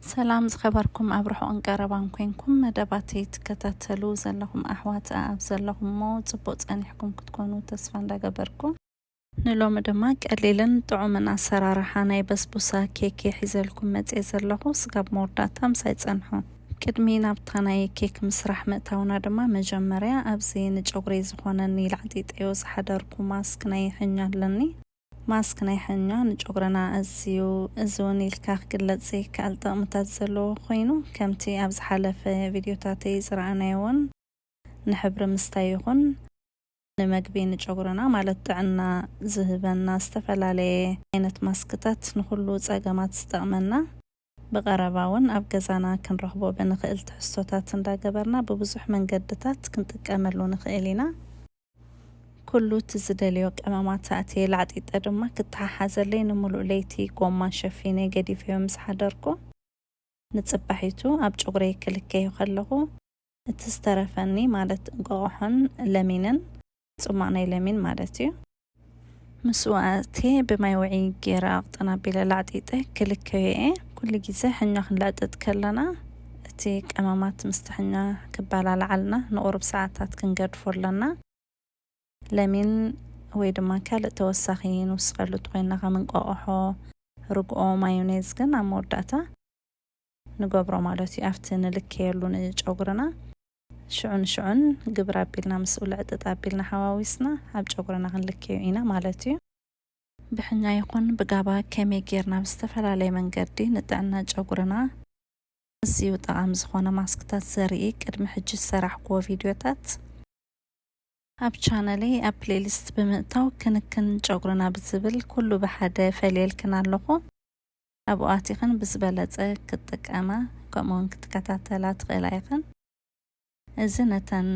ሰላም ዝኸበርኩም ኣብ ርሑቕን ቀረባን ኮንኩም መደባተይ ትከታተሉ ዘለኹም ኣሕዋት ኣብ ዘለኹሞ ጽቡቕ ጸኒሕኩም ክትኮኑ ተስፋ እንዳገበርኩ፣ ንሎሚ ድማ ቀሊልን ጥዑምን ኣሰራርሓ ናይ በስቡሳ ኬክ ሒዘልኩም መጽየ ዘለኹ። ስጋብ መወዳእታ ምሳይ ጸንሑ። ቅድሚ ናብታ ናይ ኬክ ምስራሕ ምእታውና ድማ መጀመርያ ኣብዚ ንጨጉረይ ዝኾነኒ ላዕጢጠዮ ዝሓደርኩ ማስክ ናይ ሕኛ ኣለኒ። ማስክ ናይ ሕኛ ንጨጉረና ኣዝዩ፣ እዚ እውን ኢልካ ክግለጽ ዘይከኣል ጥቕምታት ዘለዎ ኮይኑ፣ ከምቲ ኣብ ዝሓለፈ ቪድዮታተይ ዝረኣናዮ እውን ንሕብሪ ምስታይ ይኹን ንመግቢ ንጨጉረና ማለት ጥዕና ዝህበና ዝተፈላለየ ዓይነት ማስክታት ንኹሉ ጸገማት ዝጠቕመና፣ ብቐረባ እውን ኣብ ገዛና ክንረኽቦ ብንኽእል ትሕዝቶታት እንዳገበርና ብብዙሕ መንገድታት ክንጥቀመሉ ንኽእል ኢና። ኩሉ እቲ ዝደልዮ ቀመማት ኣእትየ ላዕጢጠ ድማ ክተሓሓዘለይ ንምሉእ ለይቲ ጎማ ሸፊነ ገዲፈዮ ምስ ሓደርኩ፣ ንጽባሒቱ ኣብ ጨጉረይ ክልከዮ ከለኹ፣ እቲ ዝተረፈኒ ማለት እንቋቑሖን ለሚንን፣ ጽሟቕ ናይ ለሚን ማለት እዩ፣ ምስኡ ኣእትየ ብማይ ውዑይ ገይረ ኣቕጥን ኣቢለ ላዕጢጠ ክልከዮ እየ። ኩሉ ግዜ ሕኛ ክንለዕጥጥ ከለና፣ እቲ ቀመማት ምስቲ ሕኛ ክበላልዓልና ንቑሩብ ሰዓታት ክንገድፎ ኣለና። ለሚን ወይ ድማ ካልእ ተወሳኺ ንውስኸሉ እንተኾይንና፣ ከም እንቋቑሖ፣ ርግኦ፣ ማዮኔዝ ግን ኣብ መወዳእታ ንገብሮ ማለት እዩ። ኣብቲ ንልከየሉ ንጨጉርና ሽዑን ሽዑን ግብር ኣቢልና ምስኡ ልዕጥጥ ኣቢልና ሓዋዊስና ኣብ ጨጉርና ክንልከዮ ኢና ማለት እዩ። ብሕኛ ይኹን ብጋባ ከመይ ጌርና ብዝተፈላለየ መንገዲ ንጥዕና ጨጉርና ኣዝዩ ጠቓሚ ዝኾነ ማስክታት ዘርኢ ቅድሚ ሕጂ ዝሰራሕክዎ ቪድዮታት ኣብ ቻነለይ ኣብ ፕሌሊስት ብምእታው ክንክን ጨጉርና ብዝብል ኩሉ ብሓደ ፈልየልክን ኣለኹ። ኣብኡ ኣቲኽን ብዝበለጸ ክትጥቀማ ከምኡውን ክትከታተላ ትኽእላ ኢኽን። እዚ ነተን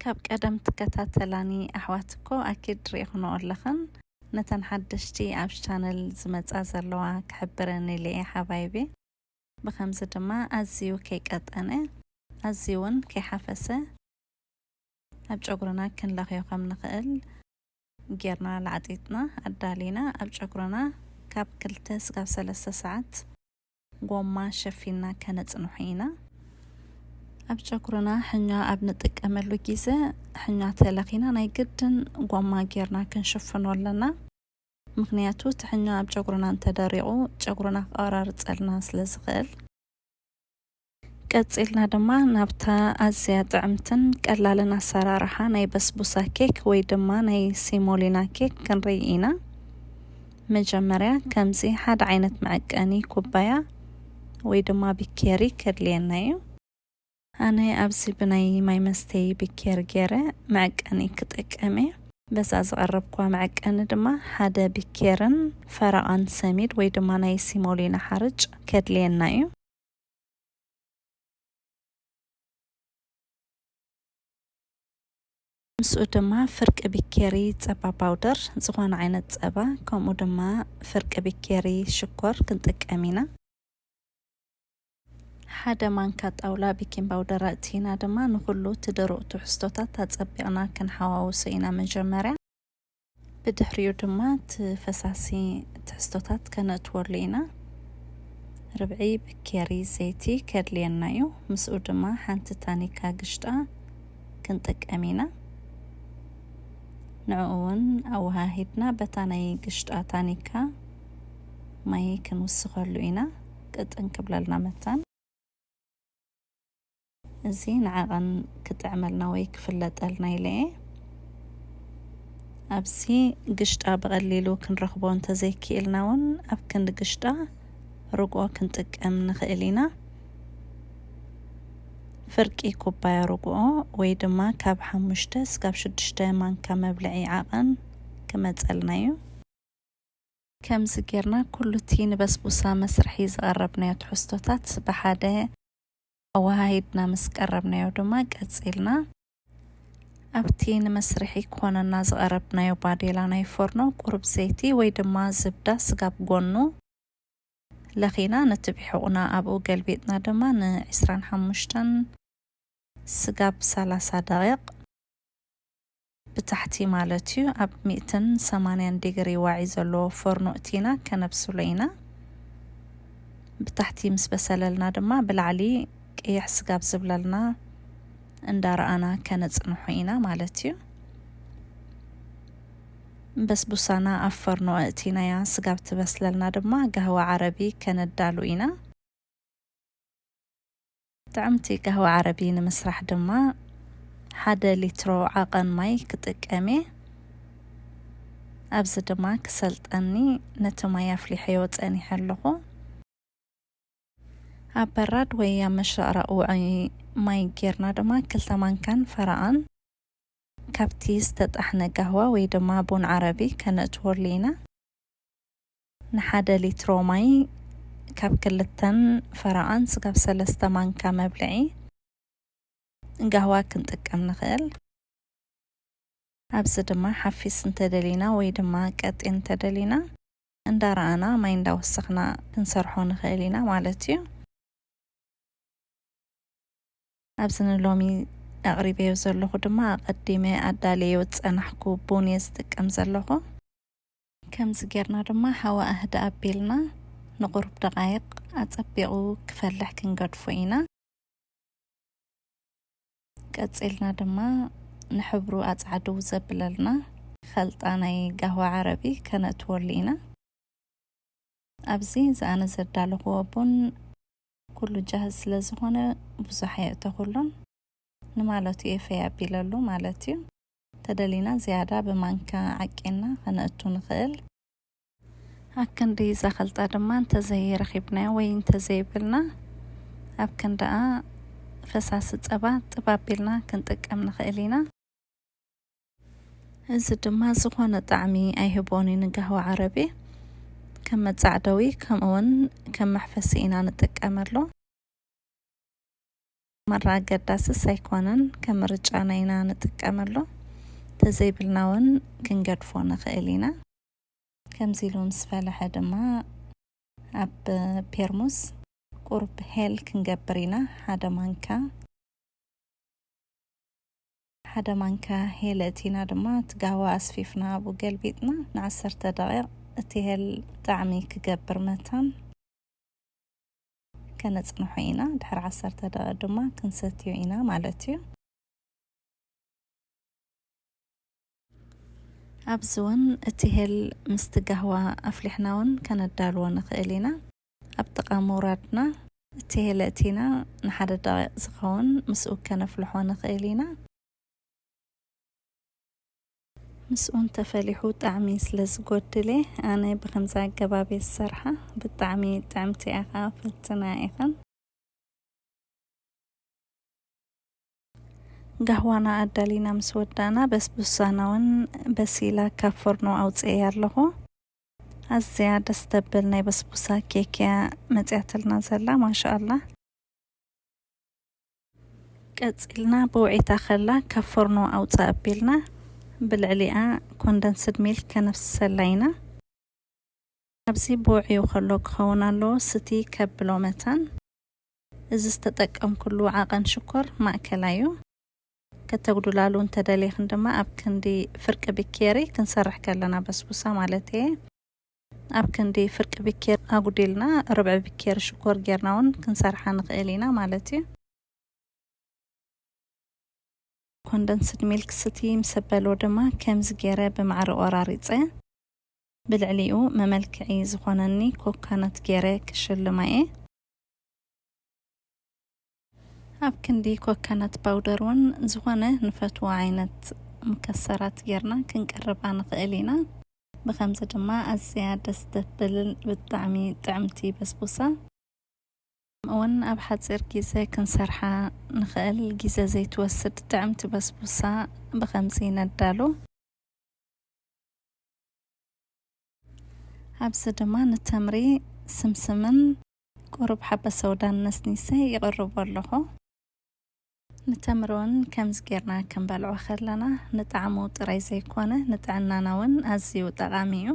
ካብ ቀደም ትከታተላኒ ኣሕዋት እኮ ኣኪድ ርኢኽንኦ ኣለኽን። ነተን ሓደሽቲ ኣብ ቻነል ዝመጻ ዘለዋ ክሕብረን ኢለ እየ ሓባይቢ። ብኸምዚ ድማ ኣዝዩ ከይቀጠነ፣ ኣዝዩ እውን ከይሓፈሰ ኣብ ጨጉርና ክንለኽዮ ከም ንኽእል ጌርና ላዕጢጥና ኣዳሊና ኣብ ጨጉርና ካብ ክልተ ስጋብ ሰለስተ ሰዓት ጎማ ሸፊና ከነጽንሖ ኢና። ኣብ ጨጉርና ሕኛ ኣብ ንጥቀመሉ ግዜ ሕኛ ተለኺና ናይ ግድን ጎማ ጌርና ክንሽፍኖ ኣለና። ምኽንያቱ እቲ ሕኛ ኣብ ጨጉርና እንተደሪቑ ጨጉርና ክቆራርጸልና ስለ ዝኽእል። ቀጺልና ድማ ናብታ ኣዝያ ጥዕምትን ቀላልን ኣሰራርሓ ናይ በስቡሳ ኬክ ወይ ድማ ናይ ሲሞሊና ኬክ ክንርኢ ኢና። መጀመርያ ከምዚ ሓደ ዓይነት መዐቀኒ ኩባያ ወይ ድማ ቢኬሪ ከድልየና እዩ። ኣነ ኣብዚ ብናይ ማይ መስተይ ቢኬር ገይረ መዐቀኒ ክጥቀም እየ። በዛ ዝቐረብኳ መዐቀኒ ድማ ሓደ ቢኬርን ፈረቓን ሰሚድ ወይ ድማ ናይ ሲሞሊና ሓርጭ ከድልየና እዩ። ምስኡ ድማ ፍርቂ ቢኬሪ ጸባ ፓውደር፣ ዝኾነ ዓይነት ጸባ፣ ከምኡ ድማ ፍርቂ ቢኬሪ ሽኮር ክንጥቀም ኢና። ሓደ ማንካ ጣውላ ቤኪንግ ፓውደር ኣእቲና ድማ ንኹሉ እቲ ደረቕ ትሕዝቶታት ኣጸቢቕና ክንሓዋውሶ ኢና መጀመርያ። ብድሕሪኡ ድማ እቲ ፈሳሲ ትሕዝቶታት ከነእትወሉ ኢና። ርብዒ ብኬሪ ዘይቲ ከድልየና እዩ። ምስኡ ድማ ሓንቲ ታኒካ ግሽጣ ክንጥቀም ኢና። ንዕኡ እውን ኣወሃሂድና በታ ናይ ግሽጣ ታኒካ ማይ ክንውስኸሉ ኢና፣ ቅጥን ክብለልና መታን። እዚ ንዓቐን ክጥዕመልና ወይ ክፍለጠልና ኢለ እየ። ኣብዚ ግሽጣ ብቐሊሉ ክንረኽቦ እንተዘይክኢልና እውን ኣብ ክንዲ ግሽጣ ርግኦ ክንጥቀም ንኽእል ኢና። ፍርቂ ኩባያ ርግኦ ወይ ድማ ካብ ሓሙሽተ እስካብ ሽዱሽተ ማንካ መብልዒ ዓቐን ክመጸልና እዩ። ከምዚ ጌርና ኩሉ እቲ ንበስቡሳ መስርሒ ዝቐረብናዮ ትሕዝቶታት ብሓደ ኣወሃሂድና ምስ ቀረብናዮ ድማ ቀጺልና ኣብቲ ንመስርሒ ክኾነና ዝቐረብናዮ ባዴላ ናይ ፎርኖ ቁሩብ ዘይቲ ወይ ድማ ዝብዳ ስጋብ ጎኑ ለኺና ነቲ ብሕቑና ኣብኡ ገልቢጥና ድማ ንዒስራን ሓሙሽተን ስጋብ ሰላሳ ደቂቕ ብታሕቲ ማለት እዩ ኣብ ሚእትን ሰማንያን ዲግሪ ዋዒ ዘለዎ ፎርኖ እቲና ከነብስሎ ኢና። ብታሕቲ ምስ በሰለልና ድማ ብላዕሊ ቅይሕ ስጋብ ዝብለልና እንዳረኣና ከነጽንሖ ኢና ማለት እዩ። በስቡሳና ኣብ ፈርኖ ኣእቲናያ ስጋብ ትበስለልና ድማ ጋህዋ ዓረቢ ከነዳሉ ኢና። ጥዕምቲ ጋህዋ ዓረቢ ንምስራሕ ድማ ሓደ ሊትሮ ዓቐን ማይ ክጥቀም እየ። ኣብዚ ድማ ክሰልጠኒ ነቲ ማይ ኣፍሊሐዮ ጸኒሐ ኣለኹ። ኣብ በራድ ወይ ኣብ መሸቕረቕ ውዑይ ማይ ጌርና ድማ ክልተ ማንካን ፈረቓን ካብቲ ዝተጣሕነ ጋህዋ ወይ ድማ ቡን ዓረቢ ከነእትወሉ ኢና። ንሓደ ሊትሮ ማይ ካብ ክልተን ፈረቓን ስጋብ ሰለስተ ማንካ መብልዒ ጋህዋ ክንጥቀም ንኽእል። ኣብዚ ድማ ሓፊስ እንተደሊና ወይ ድማ ቀጢን እንተደሊና እንዳረኣና ማይ እንዳወሰኽና ክንሰርሖ ንኽእል ኢና ማለት እዩ። ኣብዚ ንሎሚ ኣቕሪበዮ ዘለኹ ድማ ኣቐዲመ ኣዳልየዮ ዝጸናሕኩ ቡን እየ ዝጥቀም ዘለኹ። ከምዚ ጌርና ድማ ሃዋ ኣህዳ ኣቢልና ንቁሩብ ደቓይቕ ኣጸቢቑ ክፈልሕ ክንገድፎ ኢና። ቀጺልና ድማ ንሕብሩ ኣጻዕድው ዘብለልና ኸልጣ ናይ ጋህዋ ዓረቢ ከነእትወሉ ኢና። ኣብዚ ዝኣነ ዘዳለኽዎ ቡን ኩሉ ጃህዝ ስለ ዝኾነ ብዙሕ ኣየእተኹሉን። ንማለቱ እየ ፈይ ኣቢለሉ ማለት እዩ። ተደሊና ዝያዳ ብማንካ ዓቂንና ከነእቱ ንኽእል። ኣብ ክንዲ እዛ ኸልጣ ድማ እንተዘይረኺብናዮ ወይ እንተዘይብልና ኣብ ክንድኣ ፈሳሲ ጸባ ጥብ ኣቢልና ክንጥቀም ንኽእል ኢና። እዚ ድማ ዝኾነ ጣዕሚ ኣይህቦን እዩ ንጋህዋ ዓረቢ። ከም መጻዕደዊ ከምኡውን ከም መሕፈሲ ኢና ንጥቀመሉ። መራ ኣገዳስስ ኣይኮነን፣ ከም ምርጫና ኢና ንጥቀመሉ። ተዘይብልና እውን ክንገድፎ ንኽእል ኢና። ከምዚ ኢሉ ምስ ፈለሐ ድማ ኣብ ፔርሙስ ቁሩብ ሄል ክንገብር ኢና። ሓደ ማንካ፣ ሓደ ማንካ ሄል እቲና ድማ እቲ ጋህዋ ኣስፊፍና ኣብኡ ገልቢጥና ንዓሰርተ ደቂቕ እቲ ሄል ጣዕሚ ክገብር መታን ከነጽንሖ ኢና። ድሕሪ ዓሰርተ ደቂቕ ድማ ክንሰትዮ ኢና ማለት እዩ። ኣብዚ እውን እቲ ሄል ምስቲ ጋህዋ ኣፍሊሕና እውን ከነዳልዎ ንኽእል ኢና። ኣብ ጥቓ ምውራድና እቲ ሄል እቲና ንሓደ ደቂቕ ዝኸውን ምስኡ ከነፍልሖ ንኽእል ኢና። ምስኡ እንተፈሊሑ ጣዕሚ ስለ ዝጎድል እየ ኣነ ብኸምዚ ኣገባብ እየ ዝሰርሓ። ብጣዕሚ ጥዕምቲ እያ ኸዓ፣ ፈትና ኢኽን። ጋህዋና ኣዳሊና ምስ ወዳእና በስቡሳና እውን በሲላ ካብ ፎርኖ ኣውፅኤያ ኣለኹ። ኣዝያ ደስ ተብል ናይ በስቡሳ ኬክ እያ መፅያትልና ዘላ፣ ማሻኣላ። ቀፂልና ብውዒታ ከላ ካብ ፎርኖ ኣውፅእ ኣቢልና ብልዕሊኣ ኮንደንስድ ሚልክ ከነፍስሰላ ኢና። ኣብዚ ብውዕዩ ከሎ ክኸውን ኣለዎ፣ ስቲ ከብሎ መታን። እዚ ዝተጠቀምኩሉ ዓቐን ሽኮር ማእከላይ እዩ። ከተጉድላሉ እንተደሊኽን ድማ ኣብ ክንዲ ፍርቂ ብኬሪ ክንሰርሕ ከለና በስቡሳ ማለት እየ። ኣብ ክንዲ ፍርቂ ብኬሪ ኣጉዲልና ርብዒ ብኬሪ ሽኮር ጌርና እውን ክንሰርሓ ንኽእል ኢና ማለት እዩ። ኮንደንስድ ሚልክ ስቲ ምስ ኣበልዎ ድማ ከምዚ ገይረ ብማዕረ ቆራሪጸ ብልዕሊኡ መመልክዒ ዝኾነኒ ኮካነት ገይረ ክሽልማ እየ። ኣብ ክንዲ ኮካነት ፓውደር እውን ዝኾነ ንፈትዎ ዓይነት ሙከሰራት ጌርና ክንቅርባ ንኽእል ኢና። ብኸምዚ ድማ ኣዝያ ደስ ተብል ብጣዕሚ ጥዕምቲ በስቡሳ እውን ኣብ ሓፂር ግዜ ክንሰርሓ ንኽእል። ግዜ ዘይትወስድ ጥዕምቲ በስቡሳ ብኸምዚ ነዳሉ። ኣብዚ ድማ ንተምሪ ስምስምን ቁሩብ ሓበ ሰውዳን ነስኒሰ ይቕርቦ ኣለኹ። ንተምሪ እውን ከምዚ ጌርና ክንበልዖ ከለና ንጣዕሙ ጥራይ ዘይኮነ ንጥዕናና እውን ኣዝዩ ጠቓሚ እዩ።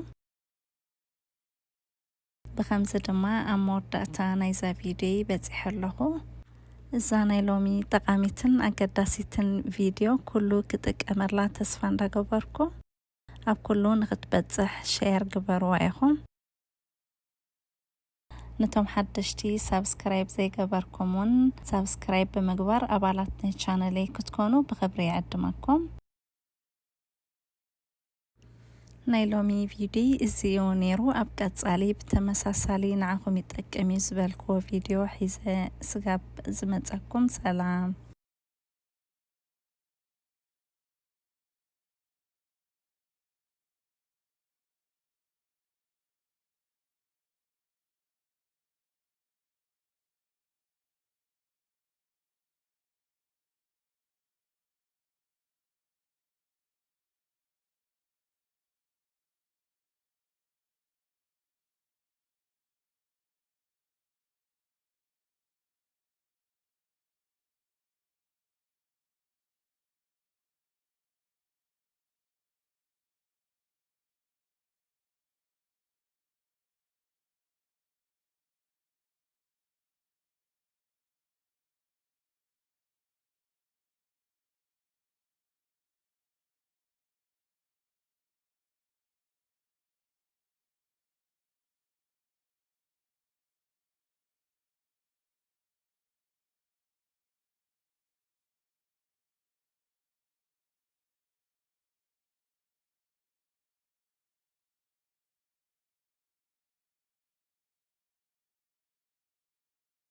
ብኸምዚ ድማ ኣብ መወዳእታ ናይዛ ቪድዮይ በጺሐ ኣለኹ። እዛ ናይ ሎሚ ጠቓሚትን ኣገዳሲትን ቪድዮ ኩሉ ክጥቀመላ ተስፋ እንዳገበርኩ ኣብ ኩሉ ንኽትበጽሕ ሼር ግበርዋ ኢኹም። ነቶም ሓደሽቲ ሳብስክራይብ ዘይገበርኩም እውን ሳብስክራይብ ብምግባር ኣባላት ናይ ቻነለይ ክትኮኑ ብኽብሪ ይዕድመኩም። ናይ ሎሚ ቪድዮ እዚ እዩ ነይሩ። ኣብ ቀጻሊ ብተመሳሳሊ ንዓኹም ይጠቅም እዩ ዝበልክዎ ቪድዮ ሒዘ ስጋብ ዝመጸኩም ሰላም።